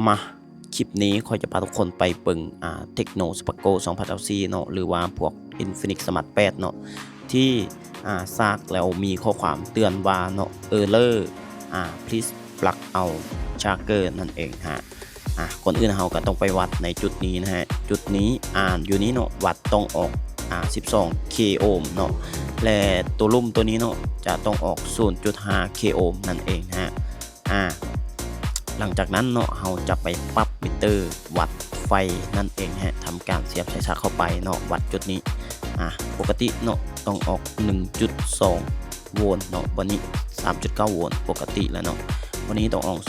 ມາ ຄລິບນີ້ຂ້ອຍຈະພາທຸກຄົນໄປເບິ່ງ ອ່າ Tecno Spark Go ສອງພັນຊາວສີ່ເນາະ ຫຼືວ່າພວກ Infinix Smart ແປດເນາະ ທີ່ ອ່າ ສາກແລ້ວມີຂໍ້ຄວາມເຕືອນວ່າເນາະ Error ອ່າ Please plug out charger ນັ້ນເອງຮະ. ອ່າ ກ່ອນອື່ນເຮົາກໍຕ້ອງໄປວັດໃນຈຸດນີ້ນະຮະ ຈຸດນີ້ ອ່າ ຢູ່ນີ້ເນາະ ວັດຕ້ອງອອກ ອ່າ ສິບສອງ K ohm ເນາະ ແລະ ຕົວລຸ່ມຕົວນີ້ເນາະ ຈະຕ້ອງອອກ ສູນຈຸດຫ້າ K ohm ນັ້ນເອງຮະ. ອ່າ ຫຼັງຈາກນັ້ນເນາະ ເຮົາຈະໄປປັບມິເຕີວັດໄຟນັ້ນເອງຮະ ທຳການສຽບສາຍສາກເຂົ້າໄປເນາະ ວັດຈຸດນີ້ ອ່າ ປົກກະຕິເນາະ ຕ້ອງອອກ ໜຶ່ງຈຸດສອງໂວນເນາະ ບັດນີ້ ສາມຈຸດເກົ້າໂວນ ປົກກະຕິແລ້ວເນາະ ບັດນີ້ຕ້ອງອອກ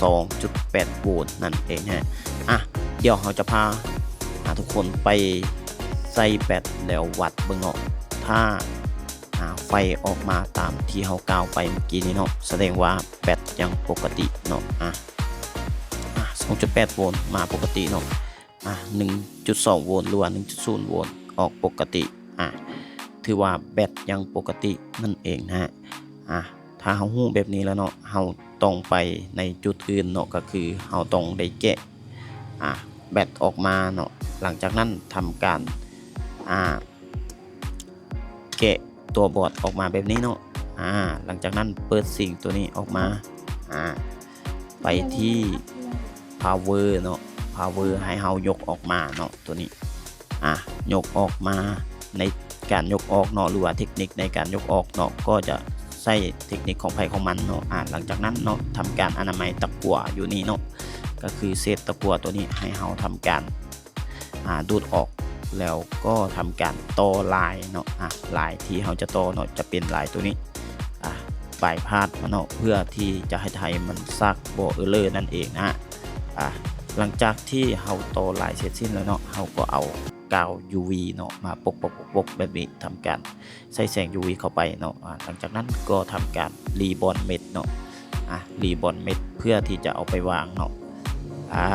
ສອງຈຸດແປດໂວນນັ້ນເອງຮະ. ອ່າ ດຽວເຮົາຈະພາ ອ່າ ທຸກຄົນໄປໃສ່ແບັດແລ້ວວັດເບິ່ງເນາະ ຖ້າ ອ່າ ໄຟອອກມາຕາມທີ່ເຮົາກ່າວໄປເມື່ອກີ້ນີ້ເນາະ ສະແດງວ່າແບັດຍັງປົກກະຕິເນາະ ອ່າ ອ່າ ສອງຈຸດແປດໂວນມາປົກກະຕິເນາະ ອ່າ ໜຶ່ງຈຸດສອງໂວນ ຫຼືວ່າ ໜຶ່ງຈຸດສູນໂວນ ອອກປົກກະຕິ ອ່າ ຖືວ່າແບັດຍັງປົກກະຕິນັ້ນເອງນະຮະ. ອ່າ ຖ້າເຮົາຮູ້ແບບນີ້ແລ້ວເນາະ ເຮົາຕ້ອງໄປໃນຈຸດອື່ນເນາະ ກໍຄືເຮົາຕ້ອງໄດ້ແກະ ອ່າ ແບັດອອກມາເນາະ ຫຼັງຈາກນັ້ນທຳການ ອ່າ ແກະຕົວບອດອອກມາແບບນີ້ເນາະ ອ່າ ຫຼັງຈາກນັ້ນເປີດຊິງຕົວນີ້ອອກມາ ອ່າ ໄປທີ່ power ເນາະ power ໃຫ້ເຮົາຍົກອອກມາເນາະ ຕົວນີ້ ອ່າ ຍົກອອກມາ ໃນການຍົກອອກເນາະ ຫຼືວ່າເທັກນິກໃນການຍົກອອກເນາະ ກໍຈະໃຊ້ເທັກນິກຂອງໃຜຂອງມັນເນາະ ອ່າ ຫຼັງຈາກນັ້ນເນາະ ທຳການອະນາໄມຕະກົ່ວຢູ່ນີ້ເນາະ ກໍຄືເສດຕະກົ່ວຕົວນີ້ໃຫ້ເຮົາທຳການ ອ່າ ດູດອອກ ແລ້ວກໍທຳການຕໍ່ລາຍເນາະ ອ່າ ລາຍທີ່ເຮົາຈະຕໍ່ເນາະ ຈະເປັນລາຍຕົວນີ້ ອ່າ bypass ມາເນາະ ເພື່ອທີ່ຈະໃຫ້ໄທມັນສາກບໍ່ error ນັ້ນເອງນະ. ອ່າ ຫຼັງຈາກທີ່ເຮົາຕໍ່ລາຍເສັດສິ້ນແລ້ວເນາະ ເຮົາກໍເອົາກາວ UV ເນາະ ມາປົກໆໆໆ ແບບນີ້ ທຳການ ໃສ່ແສງ UV ເຂົ້າໄປເນາະ ອ່າ ຫຼັງຈາກນັ້ນກໍທຳການ rebond mask ເນາະ ອ່າ rebond mask ເພື່ອທີ່ຈະເອົາໄປວາງເນາະ ອ່າ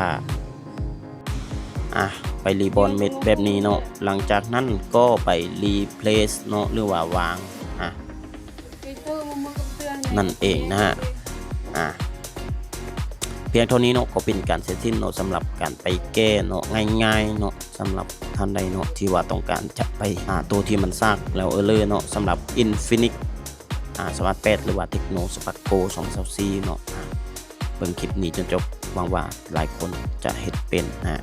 ອ່າ ໄປ rebond mask ແບບນີ້ເນາະ ຫຼັງຈາກນັ້ນກໍໄປ replace ເນາະ ຫຼືວ່າວາງ ອ່າ ນັ້ນເອງນະ ອ່າ ພຽງເທົ່ານີ້ເນາະ ກໍເປັນການເສັດສິ້ນເນາະ ສຳລັບການໄປແກ້ເນາະ ງ່າຍໆເນາະ ສຳລັບທ່ານໃດເນາະ ທີ່ວ່າຕ້ອງການຈະໄປຫາໂຕທີ່ມັນສາກແລ້ວ error ເນາະ ສຳລັບ Infinix ອ່າ ສະມາດແປດ ຫຼືວ່າ Tecno Spark Go ສອງພັນຊາວສີ່ເນາະ ອ່າ ເບິ່ງຄລິບນີ້ຈົນຈົບ ຫວັງວ່າຫຼາຍຄົນຈະເຮັດເປັນນະ.